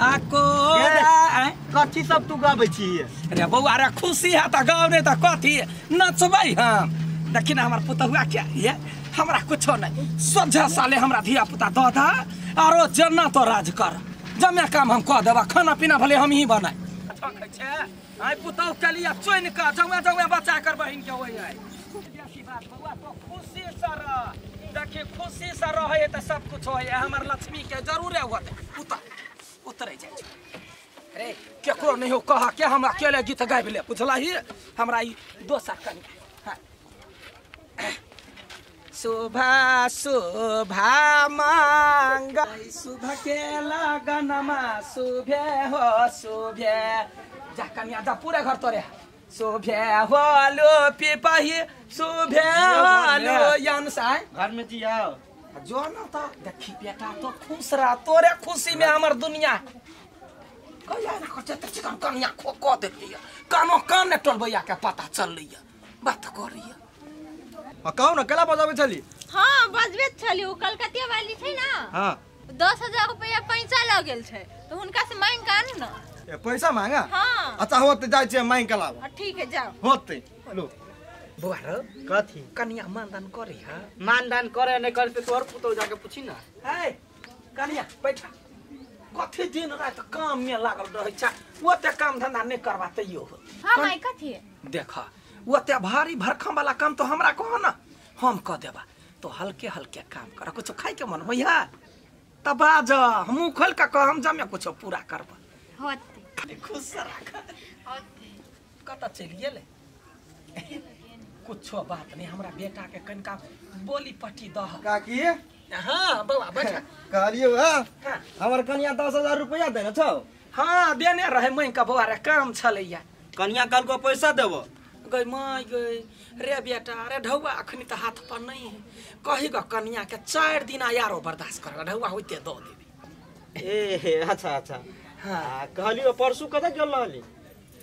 आ कोरा कथी सब तू गाबै छी? अरे बौआ रे खुशी है त गाव नहीं त कथी नचबै हम। देखी ना हमर पुतहुआ क्या ये हमरा कुछो नहीं सोझा साले हमरा धिया पुता द दा आरो जना तो राज कर जमे काम हम कह देबा खाना पीना भले हम ही बनाए। आइ पुतहु के लिए चुन के जमे जमे बच्चा कर बहिन के होय है। बेसी बात बौआ तो खुशी से रह, देखी खुशी से रहे त सब कुछ होय। हमर लक्ष्मी के जरूरे होते उतर उतरे जाय रे केकरो नहीं हो कह के हम अकेले गीत गाबि ले बुझलही। हमरा ई दोसर कनिया हां शोभा शोभा मांग शुभ के लगनमा शुभे हो शुभे जा कनिया जा पूरे घर तोरे शोभे होलो पिपही शोभे होलो यान साय घर में जी आओ जो न त देखी बेटा तो खुश रह तोरे खुशी में हमर दुनिया कहिया ना कर त चिकन कनिया खो क देलिया कानो कान ने टोलबैया के पता चललैया बात करिया। आ कहू ना केला बजाबै छली? हां बजबे छली उ कलकतिया वाली छै ना। हां 10,000 रुपया पैसा लग गेल छै तो हुनका से मांग के आनू ना। ए पैसा मांगा? हां अच्छा होते जाय छै मांग के लाब। ठीक है जाओ होते लो बौआ रे कथी कनिया मानदान करे? हां मानदान करे नहीं करे से तोर पुतौ जाके पूछी ना। ए कनिया बैठा कथी दिन रात काम में लागल रहै छै ओते काम धंधा नहीं करबा तैयो हो। हां माई कथी देखा ओते भारी भरखम वाला काम तो हमरा कह ना हम कह देबा तो हल्के हल्के काम कर कुछ खाइ के मन होइया त बाज हमहू खोल के कह हम जमे कुछ पूरा करबा होते खुश राख होते। कत चलि गेलै कुछो बात नहीं हमरा बेटा के कनिका बोली पट्टी दह काकी। हां बौआ बैठ कहलियो हां हमर कनिया 10,000 रुपया देने छौ। हां देने रहे मैं का बौआ रे काम छलैया कनिया कल को पैसा देबो गई माय गई रे बेटा रे ढौआ अखनी त हाथ पर नहीं है कही ग कनिया के 4 दिन यारो बर्दाश्त कर ढौआ होते दो देबी। ए अच्छा अच्छा हां कहलियो परसू कत गेल रहली?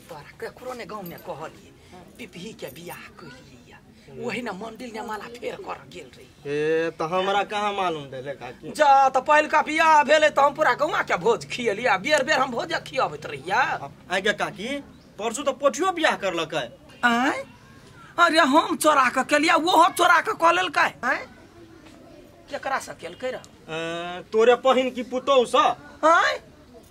तोरा केकरो ने गांव में कहलिए पिपही के बियाह कलिए वही ना मंदिर ने माला फेर कर गेल रही। ए त हमरा कहां मालूम देले काकी? जा त पहिलका बियाह भेलै त हम पूरा गांव के भोज खियलिया बेर बेर हम भोज खियाबैत रहिया। आइ गे काकी परसू त पोठियो बियाह करलकै। आय अरे हम चोरा के केलिया वो चोरा के कह लेलकै। आय केकरा से केलकै र? तोरे बहिन की पुतौ से। आय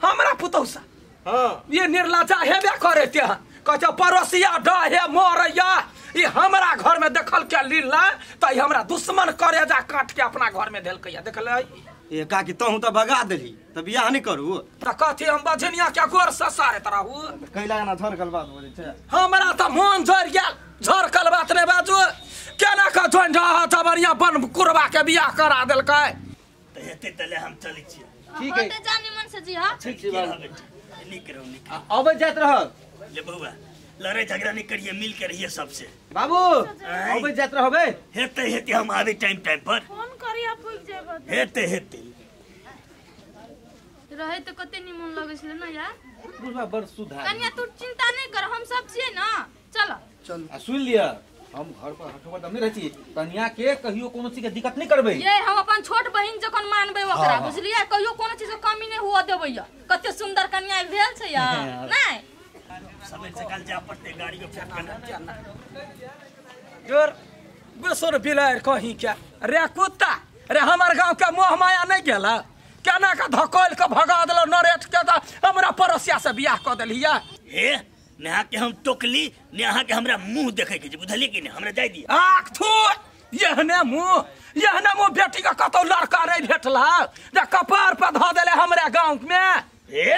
हमरा पुतौ से? हां ये निर्लज्जा हेबे करे ते कहै पड़ोसिया डहे मरैया ई हमरा घर में देखल के लीला त ई हमरा दुश्मन करे जा काट के अपना घर में देलकै देखलै। ए काकी तहु त भगा देली त बियाह नहीं करू त कथी हम बझनिया के गोर ससारे तरहु कैला ना झरकल बात बोलै छै। हमरा त मन झर गेल झरकल बात नहीं बाजू केना के जोइन रह जबरिया बन कुरबा के बियाह करा देलकै त हेतै तले हम चलै छियै। ठीक है त जानी मन से जी। हां ठीक छै बाबू नीक रहू नीक अबै जात रह ले बौआ लड़ाई झगड़ा नहीं करिए मिल के रहिए सबसे बाबू अबै जात रहबै हेतै हेतै हम आबे टाइम टाइम पर फोन करिया पुग जेबै हेतै हेतै रहे त कते निमन लगै छले ना यार बुढ़वा बड़ सुधार। कन्या तू चिंता नहीं कर हम सब छियै ना चल चल। आ सुन लिया हम घर पर हठो दम नहीं रहै छी कन्या के कहियो कोनो चीज के दिक्कत नहीं करबै। ये हम अपन छोट बहिन जखन मानबै ओकरा बुझलियै कहियो कोनो चीज के कमी नहीं हुआ देबै। कते सुंदर कन्या भेल छै यार नहीं समय से कल जा पड़ते गाड़ी को फोन करना जोर बेसर बिलार कहीं क्या रे कुत्ता रे हमर गांव के मोह माया नहीं गेला केना के धकोल के भगा देलो नरेट के त हमरा पड़ोसिया से बियाह क देलिया। हे नेहा के हम टोकली नेहा के हमरा मुंह देखे के बुझलिए कि नहीं हमरा जाय दिया आख थू यहने मुंह बेटी के कतौ लड़का नहीं भेटला जे कपार पर ध देले हमरा गांव में। हे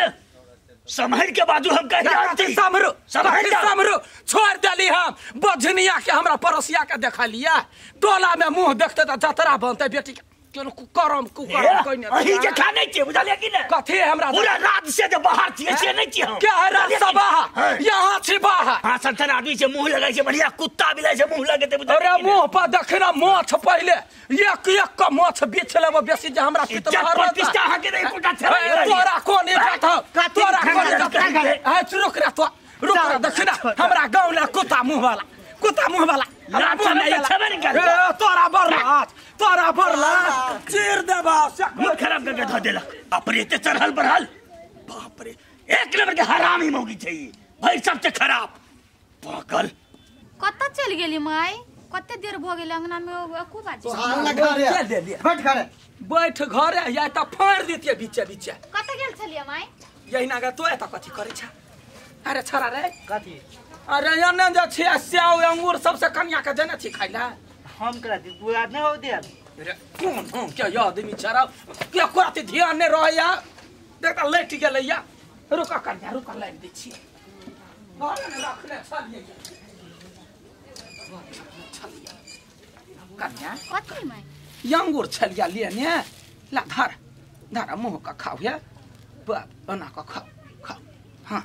संभल के बाजू हम कहि रहल समरू समरू छोड़ देली हम बझनिया के हमरा पड़ोसिया के देखलिया टोला में मुंह देखते त जतरा बनते बेटी के केनो कुकरम कुकरम कोई नहीं अही जे खा नहीं छियै बुझलिए कि नहीं कथी हमरा पूरा रात से जे बाहर छियै से नहीं छियै हम क्या है रात से बाहर यहां छी बाहर। हां संतन आदमी से मुंह लगाई छै बढ़िया कुत्ता बिलाई से मुंह लगेते बुझलिए। अरे मुंह पर देखना माछ पहिले एक एक के माछ बेच लेबो बेसी जे हमरा पित बाहर प्रतिष्ठा अहां के नहीं कोटा छै तोरा कोन इज्जत हौ तोरा कोन इज्जत है रुक रे तो रुक रे देखना हमरा गांव ले कुत्ता मुंह वाला कुत्ता मुंह वाला तोरा बरलाच तोरा बरलाच चीर देबा मुंह खराब करके धो देलक अपने ते चढ़ल बढ़ल। बाप रे, एक नंबर के हरामी मौगी छै भाई, सबसे खराब पागल। कत चल गेली माई? कते देर भ गेल अंगना में एको बाजी। बैठ घरे, बैठ घरे या त फाड़ देतिए बीचे बीचे। कत गेल छलिए माई? यही नागा तो एत कथि करै छ? अरे छोरा रे कथि? अरे एने जे छै स्याउ अंगूर सबसे कन्या के देने छी खाइला। हम करा दी बुआ न हो दे। अरे कोन हम के आदमी छरा के करते ध्यान नै रहैया। देख त लेट गेलैया। रुका कन्या रुका, लाइन दै छी घर में रखले छलिए छलिए कन्या। कथि माई? अंगूर छलिया ले ने ला धर धर मुँह का खाओ या बाप बना का खाओ खाओ। हाँ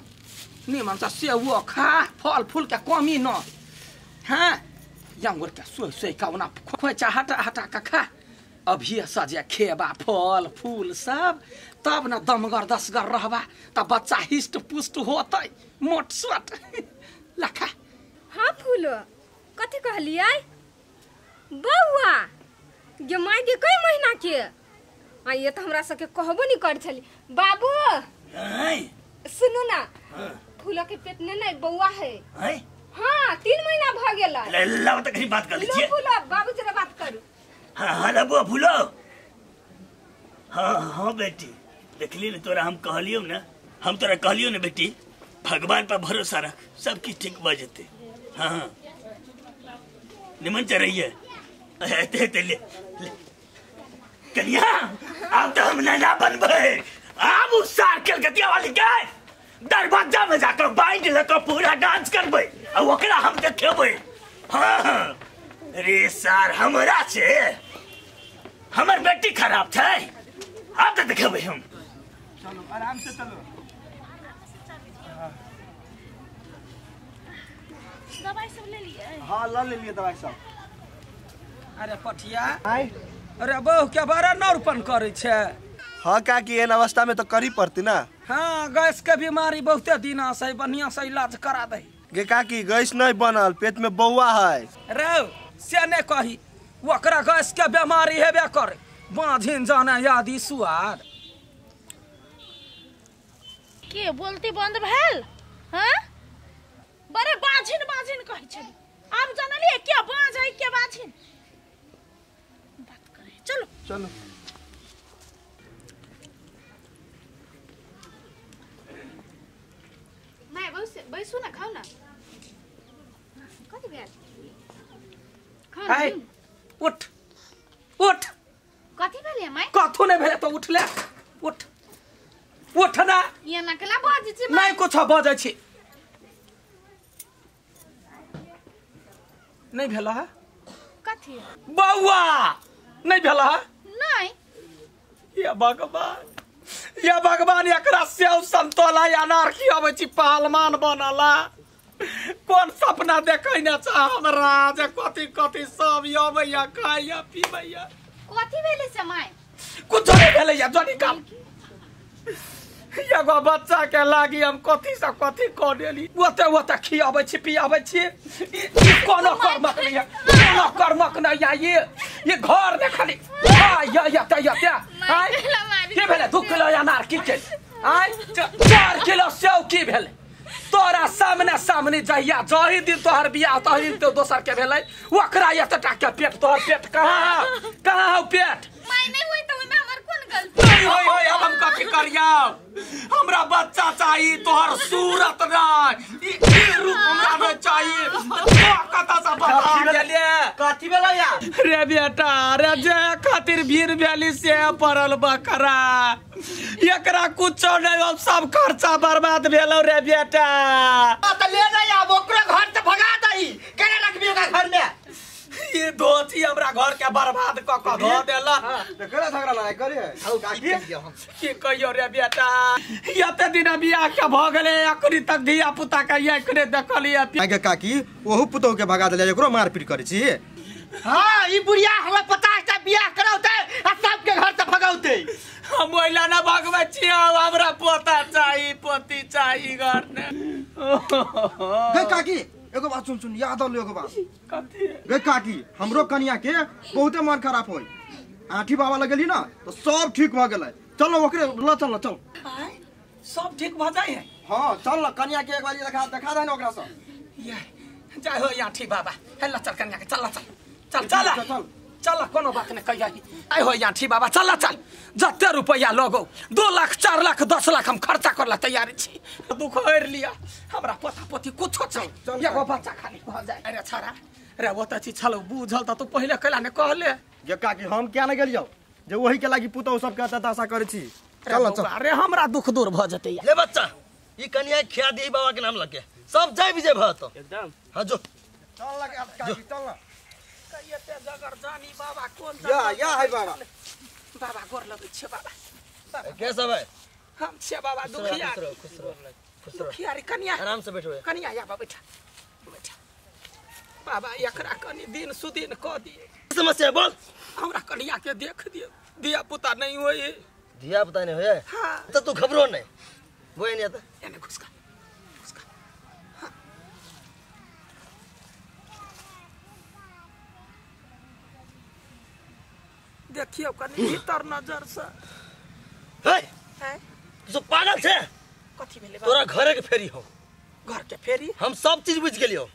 निमन से सेवो खा, फल फूल के कमी न। हाँ अंगूर के सोई सोई का ओना खोइचा हटा हटा का खा। अभी सजे खेबा फल फूल सब तब न दमगर दसगर रहबा, तब बच्चा हिष्ट पुष्ट होतै मोट सोट। ला खा। हाँ फूलो कथी कहलियै बौआ? गे माय के कई महीना के आ ये तो हमरा सबके कहबो नहीं कर छली। बाबू सुनू ना, फूलो के पेट में नहीं बौआ है। हाँ 3 महीना भ गेल। लाओ त कहीं बात कर लीजिए। फूलो बाबू जरा बात करू। हाँ हाँ बुआ फूलो। हाँ हाँ बेटी देखली ने तोरा हम कहलियो ना, हम तोरा कहलियो ना बेटी, भगवान पर भरोसा रख सब किछ ठीक भ जेते। हाँ निमन चल रही है। ते ले, ले। कन्या अब तो हम नैना बनबे। अब उस सार कलकतिया वाली के दरवाजा में जाकर बाइंड लेकर पूरा डांस करबे और ओकरा हम देखेबे। हाँ रे सार हमरा से हमर बेटी खराब छै, अब तो देखेबे हम। चलो आराम से चलो। दवाई सब ले लिए? हाँ ल ले लिए दवाई सब। अरे पठिया अरे बहु के बड़ा नौरपन करे छै। हाँ काकी एहन अवस्था में तो करी पड़ती ना। हाँ गैस के बीमारी बहुते दिन से बढ़िया से इलाज करा दे। गे काकी गैस नहीं बनल, पेट में बौआ है। रे से नहीं कही ओकरा गैस के बीमारी हेबे करे, बाझिन जाने यादी सुआद। के बोलती बंद भेल? हाँ बड़े बाझिन बाझिन कहै छली, आब जानलिए के बाझ है के बाझिन बात करे। चलो चलो। My बैसू ना, खाओ ना। कथि भेल? खाओ ना। उठ उठ। कथि भेल my? कथो नहीं भेल तो उठ ले, उठ उठ ना। ये ना केला बाजै छी? नहीं कुछ बाजै छी। नहीं भेल है कथि? बौआ नहीं भेल है? नहीं। या भगवान या भगवान, एकरा सेव संतोला अनार खियाबै छी पहलवान बनला। कौन सपना देखै ने छ हमरा जे कथि कथि सब अबैया खाइया पीबैया। कथि भेलै से my? कुछ नहीं भेलै या जनी काम। एगो बच्चा के लागी हम कथि से कथि कऽ देली। ओते ओते खियाबै छी पियाबै छी। कोनो कर्मक नहीं है, कोनो कर्मक नहीं है। ये घर ने खाली या या या या के भेलै? 2 किलो अनार की के आय 4 किलो सेव की भेलै? तोरा सामने सामने जहिया जही दिन तोहर बियाह तही दिन तो दोसर के भेलै ओकरा एतटा के पेट, तोहर पेट कहाँ कहाँ हौ पेट? My नहीं होई त ओइमे हमर कोन गलती? नहीं होई होई, अब हम कथि करियौ? हमरा बच्चा चाही, तोहर सूरत नहीं, ई रूप हमरा नहीं चाहिए। तो कथा से बता गेलिए कथि भेलै या? रे बेटा रे, जे खातिर भीड़ भेली से पड़ल बकरा, एकरा कुछो नहीं, अब सब खर्चा बर्बाद भेलौ रे बेटा। त ले नहीं आब ओकरा घर से भगा दही, केना रखबी ओकरा घर में? ये धोती हमरा घर के बर्बाद क क धो देला। त केना झगड़ा लड़ाई करे हौ काकी? की कहियो रे बेटा, एते दिन बियाह के भ गेलै अखनी तक धिया पुता के एकरे देखलिए। आगे काकी ओहू पुतोह के भगा देले, एकरो मारपीट करे छी। हाँ ई बुढ़िया हमरा 50टा बियाह करौते आ सबके घर से भगौते। हम ओइला ना भगबै छियौ, हमरा पोता चाही, पोती चाही घर ने। गे काकी एगो बात सुन सुन, याद आलो एगो बात। कथी? गे काकी हमरो कनिया के बहुते मन खराब होई, आठी बाबा लगेली ना तो सब ठीक भ गेलै। चलो ओकरे ल चल चल। सब ठीक भ जाय है। हां चल न कन्या के एक बारी देखा देखा दे न ओकरा से। ये जाय हो या ठीक बाबा हेला चल कन्या के चल चल चल चल चल चल कोनो बात नहीं कहिया आइ हो या ठीक बाबा चल चल जते रुपया लगो 2 लाख 4 लाख 10 लाख हम खर्चा करला तैयार छी। दुख हर लिया हमरा पोता पोती कुछो छै एगो बच्चा खाली भ जाय। अरे छाड़ा रे वो त चीज छलो बुझल त तू पहिले कैला ने कहले जे काकी हम क्या ने गेलियो जे वही के लागी पुतौ सब के दशा करै छी। चल चल अरे हमरा दुख दूर भ जते। ले बच्चा ई कन्या खिया दी बाबा के नाम लके सब जय विजय भ तो एकदम। हां जो चल लगे काकी चल न कहिते जगर जानी बाबा कोन या या है बाबा बाबा गोर लगै छै बाबा के सब है हम छे बाबा दुखिया खुश रहो खुश रहो दुखिया रे कन्या आराम से बैठो कन्या या बाबा बैठा बैठा बाबा एकरा कनी दिन सुदिन क दिए। समस्या बोल। हमरा कन्या के देख दिए दिया पुता नहीं होई। धिया पुता नहीं होए? हां तो तू घबरो नहीं वो नहीं आता एने घुसका घुसका। हां देखियो कनी भीतर नजर से। हे हैं तू पागल छे कथि भेलै तोरा घरे के फेरी हो घर के फेरी हम सब चीज बुझ गेलियो।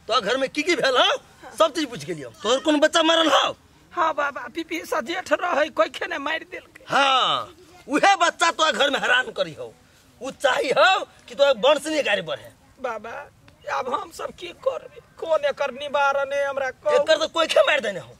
तो घर में की की भेल हो सब चीज बुझ गेलियो। तोर कोन बच्चा मरल हो? हां बाबा पीपी से जेठ रहै कोई खेने मारि देलकै। हां उहे बच्चा तो घर में हैरान करी हो उ चाही हो कि तो वंश नहीं गाड़ी बढ़े। बाबा अब हम सब की करबे कोन एकर निवारण हमरा कहू। एकर तो कोई खे मारि देने हो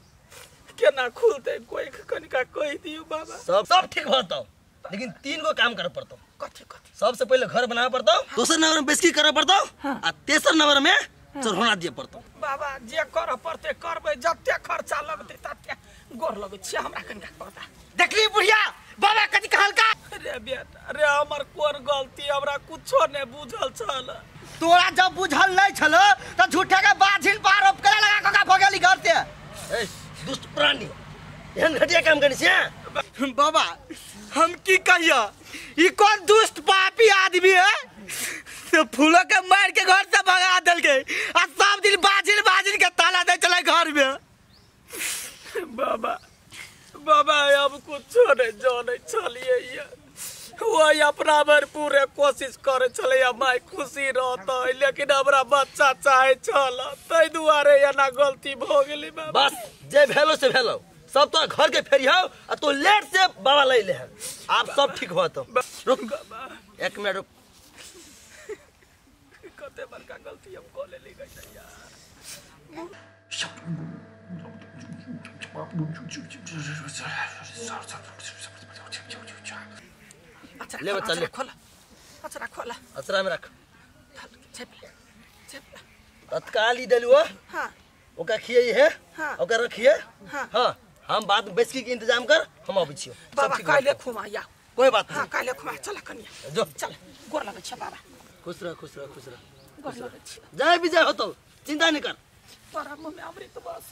केना खुलते कोई कनिका कहि दियो बाबा। सब सब ठीक होतो लेकिन 3 गो काम करे पड़तो। कथि कथि? सबसे पहले घर बनावे पड़तो, दोसर नंबर में बेसकी करे पड़तो आ तेसर नंबर में चढ़ौना दिए पड़तो। बाबा जे कर पड़ते करबै जते खर्चा लगते तते गोर लगै छै हमरा कनिका पड़ता। देखली बुढ़िया बाबा कथि कहलका? रे बेटा रे हमर कोन गलती हमरा कुछो नै बुझल छल। तोरा जब बुझल नै छल त झूठे के बाझिल पर आरोप करे लगा कका भगेली घर से। ए दुष्ट प्राणी एहन घटिया काम करै छै। बाबा हम की कहिया ई कोन दुष्ट पापी आदमी है से फूलो के मार के घर से भगा देलकै आ सब दिन बाझिल बाझिल के ताला दे चले घर में। बाबा बाबा अब कुछो नहीं जाने चलिए वही अपना भर पूरे कोशिश करे छले माय खुशी रहते लेकिन हमरा बच्चा चाहे छल तै दुआरे एना गलती भ गेली बाबा। बस जे भेलो से भेलो सब तो घर के फेरी हो आ तो लेट से बाबा ले ले आप सब ठीक हो तो रुक एक मिनट रुक। कते बड़का गलती हम क लेली गई यार। ले बच्चा ले खोला अचरा खोला अचरा में रख छेपला छेपला तत्काल ही देलुआ। हां ओका खिए है हां ओका रखिए। हां हां हम बाद में बैसकी के इंतजाम कर हम आबै छियो। बाबा काल्हि खुमा या कोई बात नहीं। हां काल्हि खुमा चल कनिया जो चल गोर लगै छै बाबा। खुश रह खुश रह खुश रह गोर लगै छै। जय विजय होतो चिंता नहीं कर। तोरा मुंह में अमृत बरस।